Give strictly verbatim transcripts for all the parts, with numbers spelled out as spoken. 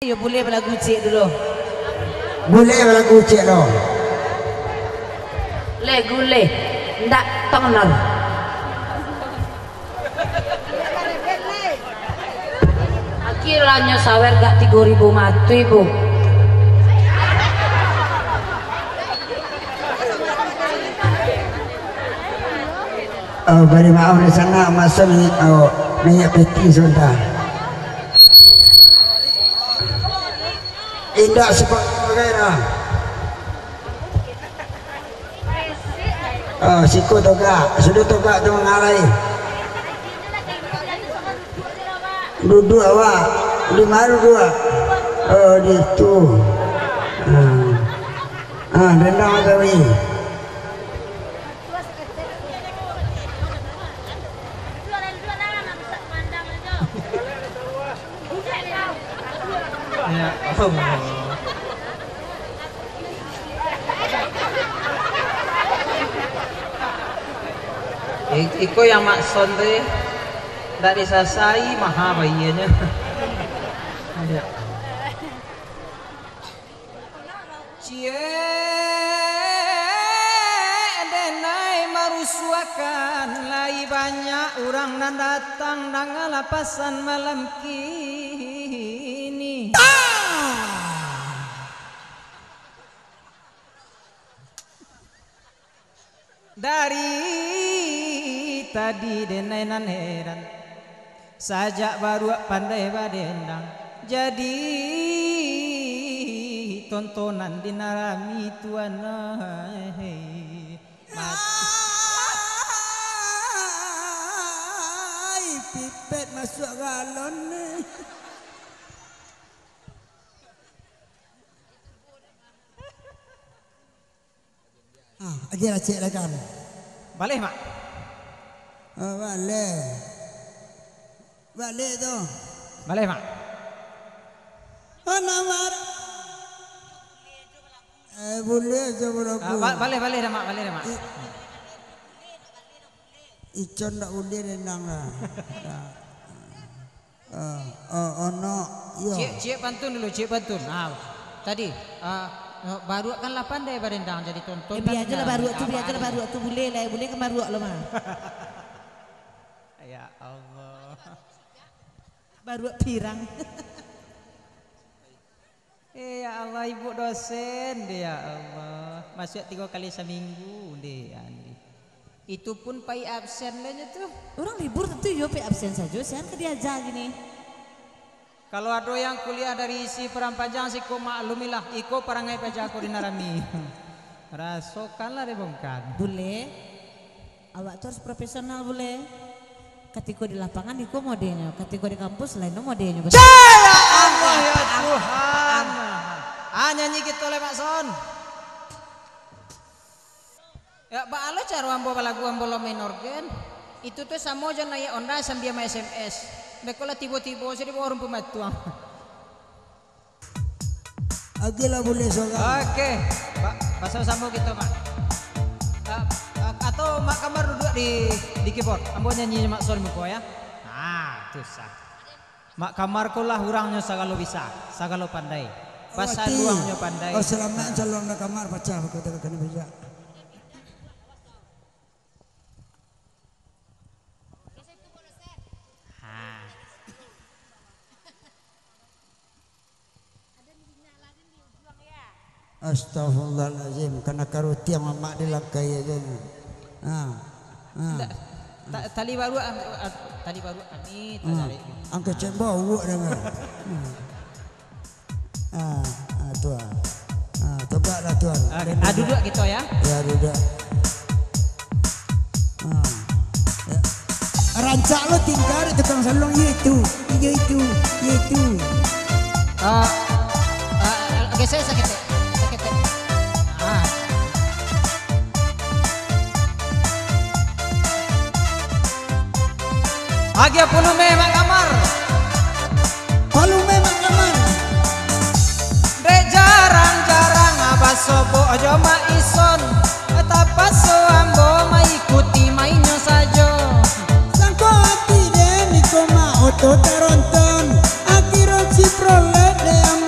Yo, buliah balagu ciek dulu. Buliah balagu ciek lo. Leh, guleh. Ndak tonar. Akhirnyo sawer gak tigo ribu mati, Bu. Oh, bari maaf di sana, masa minyak, oh, minyak piti sabanta. Indak siko bagai lah. Ah, siko togak, sudah togak tu mangalai. Duduak awak, di ma duduak? Oh, di tu. Ah. Ah, dendang tawi. Ya Allah. I-, iko yang Mak Son tu, eh. Ndak disasai, maha bayianyo. Ya. Ciek denai marusuakan, lai banyak urang nan datang, dangalah pasan malam kini. Dari tadi denai nan heran, sajak baruak pandai badendang, jadi tontonan di nan rami tu anai. Mati. Ai, pipet masuak galon ni. Ah, agiah lah ciek lah kan. Baleh, Mak. Ah, baleh. Baleh tu. Baleh, Mak. Anak mar-, eh, buliah aja balagu. Ah, ba-, baleh, baleh dah, Mak, baleh dah, Mak. I-, Icon ndak buliah dendang lah. Ah, ah, ono, iyo. Ciek, ciek pantun dulu, ciek pantun. Ah, tadi, ah, baruak kan lah pandai badendang, jadi tonton. Eh, bia aja lah baruak tu, bia aja lah baruak tu, buliah lah, buliah kan baruak lo mah. Ya Allah. Baruak pirang. Eh, ya Allah, ibu dosen deh, ya Allah. Masuak tigo kali saminggu deh, Andi. Itu pun pai absen lah nyo tu. Urang libur tantu iyo pai absen sajo, sian ka diaja gini. Kalau ado yang kuliah dari isi Padang Panjang siko, maklumilah, iko parangai paja ko di nan rami. Rasokanlah deh bongkan. Bule. Awak tu harus profesional, bule. Katiko di lapangan, iko modenyo. Katiko di kampus, lain modenyo. Caya Allah, ya Tuhan. Ah, nyanyi kito leh, Mak Son. Ya, baa lo caro ambo balagu, ambo lo main organ. Itu tu samo jo naiak onda sambia ma-S M S. Beko lah tibo-tibo sajo di bawah rumpuik batuang. Agiahlah buliah sorang. Oke, ba-, basamo-samo kito, Mak. Ah, ah, atau Mak Kamar duduak di, di keyboard. Ambo nyanyi Mak Son muko, ya. Nah, tu sah. Mak Kamar ko lah urangnyo sagalo bisa, sagalo pandai. Awati. Pasaluangnyo pandai. Oh, salamaik calon Mak Kamar pacah, kata-kata bijak. Ha. Astagfirullahalazim, kana karutiang mamak dilangkahi aja. Ha. Ha. Ndak, ta-, tali baruak, am-, a-, tali baruak kami, ha, tatarik. Angke cembau uwak dengar. Hmm. Ah, ah, tu ah. Ah, togaklah, Tuan. Ah, ah, duduak kito, ya. Ya, duduak. Ah, ya. Rancak lo tingga di tukang saluang, iyo itu, iyo itu, iyo itu. Ah, ah, gesek saketek, saketek. Ah. Agiah puluh meh, Mak Kamar. Puluh meh, Mak Kamar. Dek jarang-jarang basobok jo Mak Ison, tapaso ambo maikuti mainnyo sajo. Sangko ati den iko ma oto taronton, akiro ciprolek dek ambo.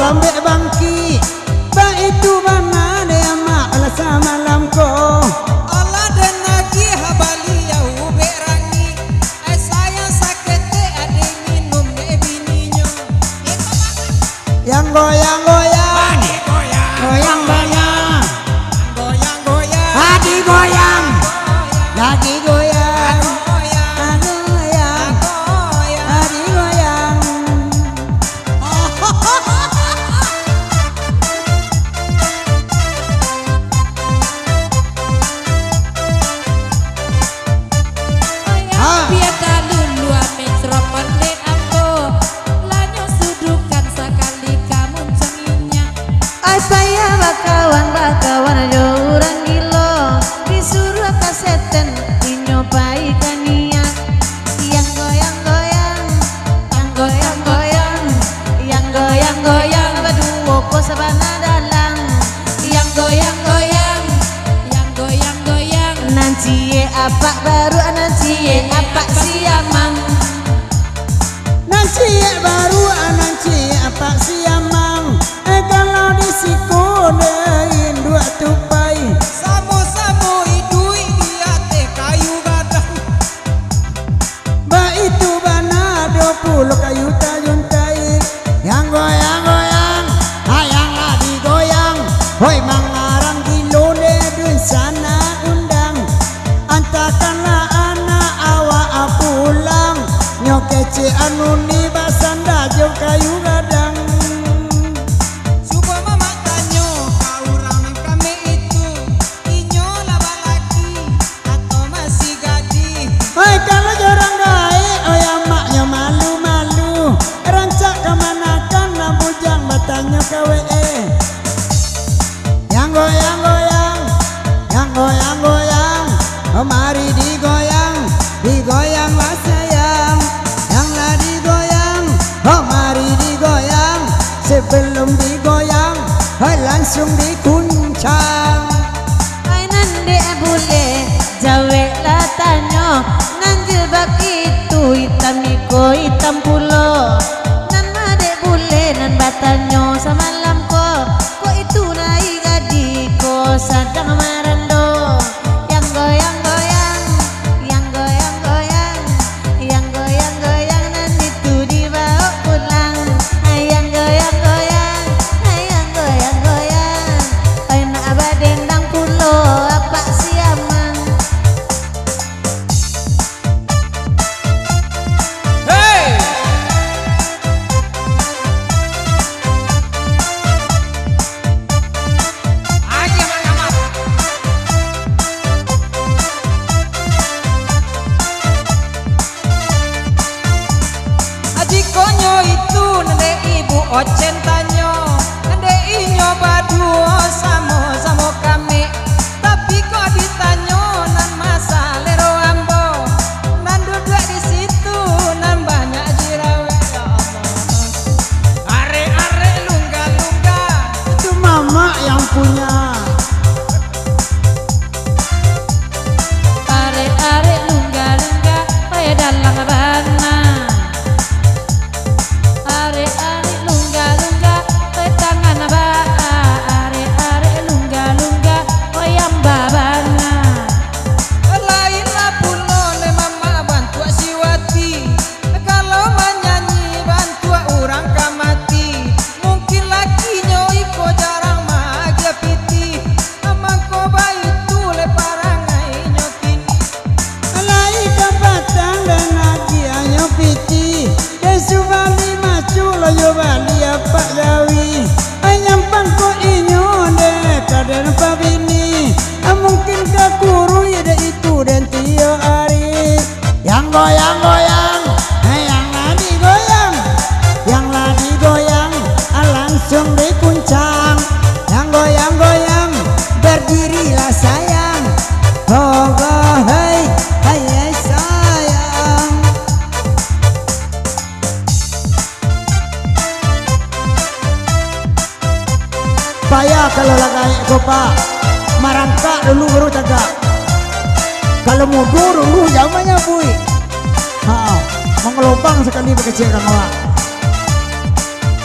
Ambek bangkik, baitu bana dek amak lah samalam ko. Alah den agiah baliau ubek rangik, ai sayang saketek ade minum dek bininyo. Yang goyang-goyang, goyang banyak. Goyang-goyang. Adi goyang. Lagi goyang. Goyang. Adi goyang. Bia taluluah mikrofon dek ambo, lanyo sudukan sakali ka muncang inyak. Ai payah bakawan-bakawan jo urang gilo, disuruah ka seten inyo pai ka niat. Yang goyang-goyang, yang goyang-goyang, yang goyang-goyang, baduo ko sabana dalang. Yang goyang-goyang, yang goyang-goyang. Nan ciek apak baruak, nan ciek apak siamang. Nan ciek baruak, nan ciek apak siamang. Eh, kalau di siko deh induak tu pai. Samo-samo iduik di ateh kayu gadang. Baitu bana doh pulo kayu tajuntai. Yang goyang-goyang, hayang lah digoyang. Hoi mangarang gilo deh dunsanak undang. Antakanlah anak awak pulang. Nyo kecek anu ni basanda jo kayu gadang. Subo mamak tanyo ka urang nan kamek itu. Inyo lah balaki atau masih gadih? Oi, kalau jorang gaek, oi, amaknyo malu-malu. Rancak kamanakan lah bujang batanyo ka W E. Yang goyang-goyang, yang goyang-goyang, oh, mari digoyang, digoyanglah sayang. Yang lah digoyang, oh, mari digoyang, sebelum digoyang, oh, langsung dikuncang. Ai nan dek bule, jaweklah tanyo, nan jilbab itu itam iko itam pulo. Nan ma dek bule nan batanyo samalam ko, kok itu nai gadih ko sadang marando. Yang goyang-goyang, yang goyang-goyang, yang goyang-goyang nan itu dibaok pulang. Ai yang goyang-goyang, ai yang goyang-goyang. Ai nak badendang pulo apak siamang. Hei! Aji Amat Kamal. Jikok nyo itu nan dek Ibu Ocen tanyo, nan dek inyo baduo samo-samo kamek. Tapi kok ditanyo nan masalero ambo, nan duduak di situ nan banyak jerawek, ya Allah. Arek-arek lungga-lungga. Itu mamak yang punya. Arek-arek lungga-lungga, oi dalang bana. Arek-arek lungga-lungga, oi tangan baa. Arek-arek lungga-lungga, oi amba bana. Lainlah pulo ne mamak bantuak si Wati. Kalau manyanyi bantuak urang ka mati, mungkin lakinyo iko jarang maagiah pitih. Mangko baitu le parangainyo kini. Lai kapatang den agiahnyo pitih, den subali macu lo yo bali apak jawi. Ai nyampang ko inyo dek ka den pabini, mungkin ka kuruih dek itu den tiok ari. Yang goyang-goyang, eh, yang lah digoyang, yang lah digoyang, ah, langsung dikuncang. Yang goyang-goyang, berdirilah sayang. Oh, oh, hei, hei, hei, sayang. Payah kalau lah gaek ko, Pak. Marangkak dulu baru tagak. Kalau mundur dulu, jauh manyabuik. Ha, mangelobang sakali bakecek urang awak.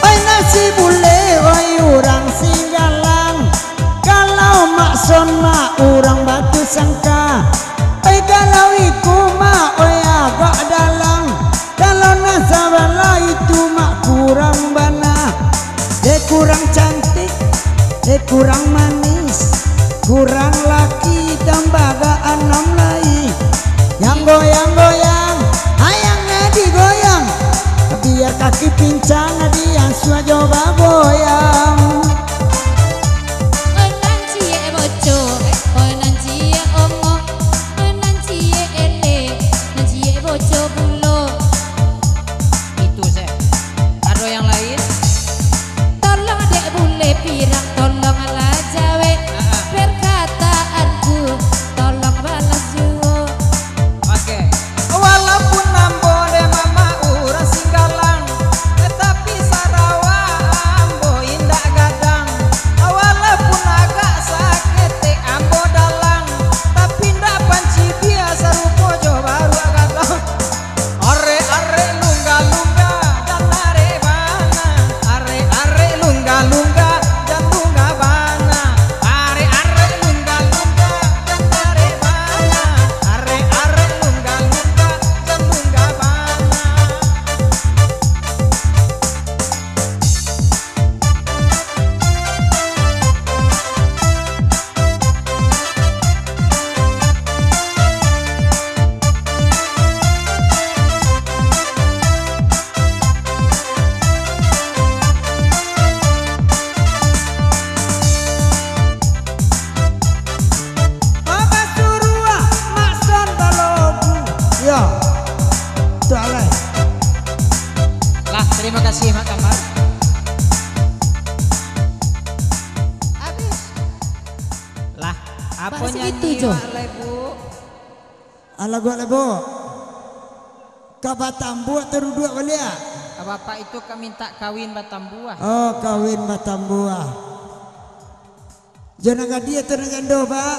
Oi, nak Si bule, oi urang Singgalang, kalau Mak Son mah urang Batu Sangka. Oi kalau iku mah, oi agak dalang, kalau nan sabalah itu mah kurang bana. Dek kurang cantik, dek kurang manis, kurang laki tambah agak anam lai. Yang goyang-goyang, hayang na digoyang, biar kaki pincang, diasuah jo bagoyang. Oi nan ciek boco, oi nan ciek ongok, oi nan ciek elek, nan ciek boco pulo. Itu se. Ado yang lain? Tolong dek bule pirang, tolonglah jawek. Ah, ah. Perkataanku, tolong balas juo. Oke. Walaupun ambo dek mamak urang Singgalang, tetapi sarawa ambo indak gadang. Walaupun agak saketek ambo dalang, tapi indak panci bia sarupo jo baruak gadang. Arek-arek lungga-lungga jan arek bana. Arek-arek lungga-lungga jan lungga bana. Arek-arek lungga-lungga jan arek bana. Arek-arek lungga-lungga jan lungga bana. Babasuruah, Mak Son balogu. Yo. Tu alai. Lah, terima kasih, Mak Kamar. Habis. Lah, apo nyanyi awak lai, Bu? Alah, gua lai, Bu. Ka batambuah atau duduak baliak? Bapak itu ka minta kawin batambuah. Oh, kawin batambuah. Jo nan gadih atau nan jando, Pak?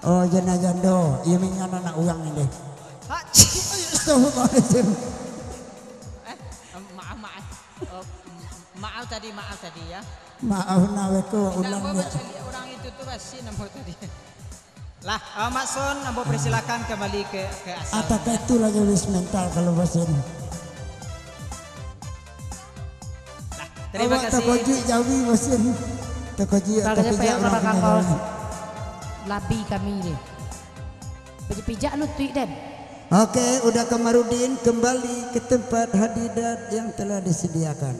Oh, jo nan jando. Iyo, mingan anak urang ni deh. Hak. Astagfirullahaladzim. Eh, maaf, maaf. Oh, maaf tadi, maaf tadi ya. Maaf, nah, weko ulang ya. Urang itu tu basi namo tadi. Lah, ah, Mak Son, ambo persilakan kembali ke, ke asal. Ataukah itu lagi wis mental kalau basi ni? Lah, terima kasih. Awak takojuik jawi basi ni. Takojuik atau pijak urang tinggal. Labi kami ni. Pijak-pijak lutuik den. Oke, Uda Kamarudin kembali ke tempat hadidat yang telah disediakan.